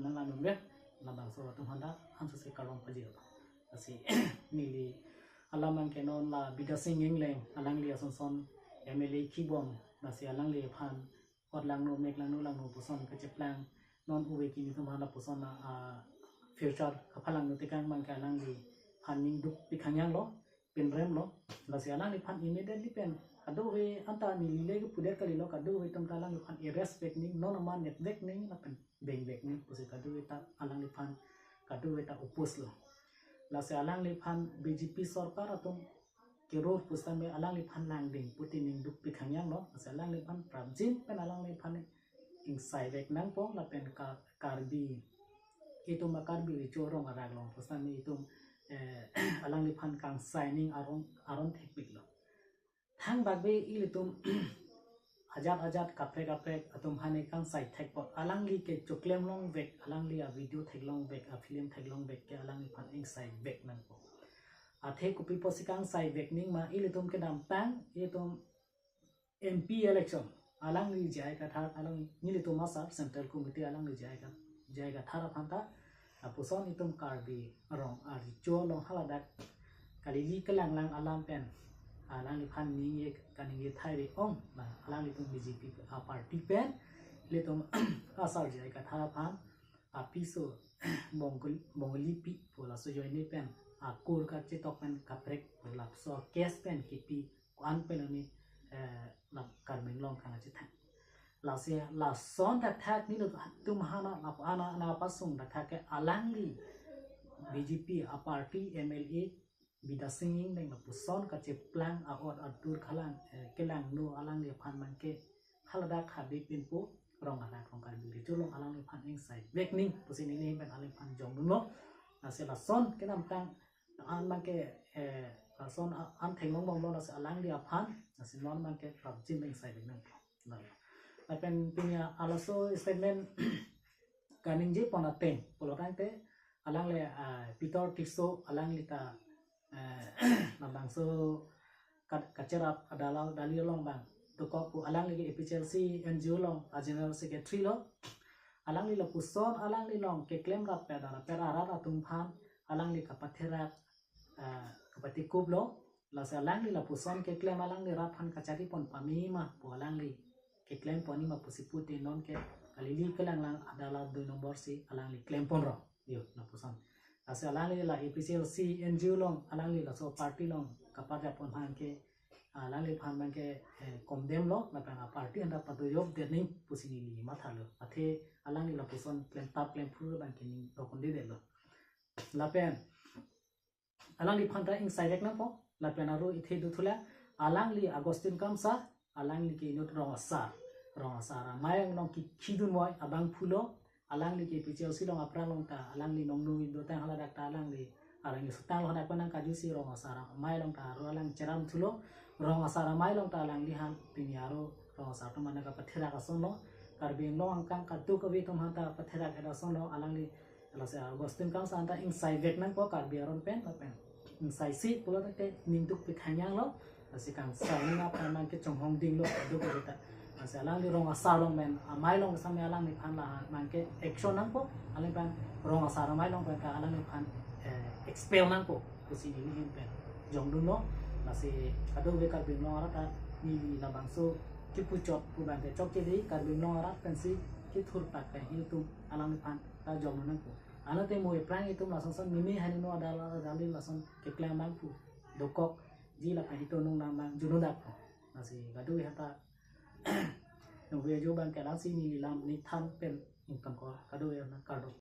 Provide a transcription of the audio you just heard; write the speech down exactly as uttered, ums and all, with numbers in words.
Nang la nunbe, labangso atum aphan ta ansose kardom pajir. Lasi neli alam abang ke non la Bidya Sing Engleng, alangli ason son M L A kibom, lasi alangliphan ot langno, mek langno, langno puson kacheplang, non ove kimi atum aphan lapuson a, a, future kapalangno tekang abang ke alangliphan ningduk pikhang yanglo, pinremlo. Lasi alangliphan immediately pen kadokave anta neli le kepudet kalilo, kadokave atum ta alangliphan arrest vek ning, non aman net vek ning, lapen beng vek ning pusi kadokave ta alangliphan, kadokave ta oppose lo. Lasi alangliphan B J P sorkar atum keror pusitame alangliphan langding puti ningduk pikhang yanglo. Lasi alangliphan prapjin pen alangliphan ingsai vek nangpo, lapen ka Karbi, itum a Karbi recho rong arak along pusitame itum, eh, alangliphan kangsai ning aron, aron thekpiklo. Thangbak be ilitum ajat ajat kaprek kaprek atum aphan kangsai thekpo, alangli kechoklem long vek, alangli a video theklong vek, a film theklong vek ke alangliphan ingsai vek nangpo. Athe kopi pusi kangsai vek ning ma, ilitum kedamtang itum M P election, alangli J I Kathar, alang nelitum asar Central Committee alangli J I Ka-, J I Kathar aphan ta lapuson itum Karbi arong arecho along haladak kalili kelanglang alam pen alangliphan ningje kaningje thai re-ong, la alanglitum B J P a party pen ilitum asar J I Kathar aphan apiso Bongol-, Bongolipi pu laso ajoine pen akur kachetok pen kaprek pu laso case pen kipi ko-an pen ani, eh, la Karbi Anglong kangchethang. Lasi lason thakthak nelitum aphan la ana ana pasung thakthak ke alangli B J P a party M L A Bidya Sing Engleng lapuson kacheplang a-ot atur kalang, eh, kelangno alangliphan abang ke haladak habe pinpo rong arak along Karbi recho along alangliphan ingsai vek ning pusi neli ahin pen alangliphan jongdunlo. Lasi lason kedamtang an abang ke, eh, lason a-, an theklong bomlo, lasi alangli aphan, lasi non abang ke prapjin ingsai vek nangpo. Lapen pini a laso statement kaningje pon ateng pulo tangte alangli, ah, Peter Tisso alangli ta, eh, labangso ka-, kacherap adala dali along abang dokok pu, alangli ke A P H L C N G O along a General Secretary lo. Alangli lapuson alangli along keklem rat pen, rat pen arat atum aphan alangli kapatherak, eh, kapatikup lo. Lasi alangli lapuson keklem alangli rat aphan kachari pon pame ma pu, alangli keklem pon ma pusi pute non ke kalili kelanglang adala dui nombor si alangli klem pon rong. Yo, lapuson. Lasi alangli la A P H L C N G O along alangli laso party along kaparjap pon abang ke alangliphan abang ke, eh, condemn lo, lapen a party anta padojok det ning pusi neli mathalo. Athe alangli lapuson klem tap klem phur abang ke ning dokon de detlo. Lapen alangliphan ta ingsai vek nangpo, lapen aro ithe do thulang, alangli Augustine Kamsa, alangli ke inut rong asar, rong asar amei along ke kidun moi abang phulo, alangli ke A P H L C along aphrang along ta, alangli nongnu dotang haladak ta alangli areng setang lo hadak penang kajusi rong asar amei along ta aro alang cheram thulo, rong asar amei along ta alangliphan pini aro rong asar atum aphan kapatherak ason lo, Karbi Anglong angkang kadokave atum aphan ta patherak et ason lo, alangli lasi Augustine Kamsa anta ingsai vek nangpo Karbi aron pen, lapen ingsai si pulo tangte ningduk pikhang yanglo, lasi kangsai ning aphan abang ke chonghong dinglo kadokave ta. Lasi alangli rong asar along pen amei along sami alangliphan la abang ke action nangpo, alangliphan rong asar amei along pen ta alangliphan, eh, expel nangpo pusi neli ahin pen jongdunlo. Lasi kadokave Karbi Anglong arat ta neli labangso kipuchot pu abang ke chokche dei, Karbi Anglong arat pensi kethur tak pen ilitum alangliphan ta jongdun nangpo. Anat te mo ephrang itum lason son mimi hanino adala adali lason keklem abang pu dokokji lapen itum nung nang abang juno dak pu. Lasi kadokave ahin ta nungve jo abang ke lasi neli lam neli than pen ingkang ko, kadokave ahin ta kardom.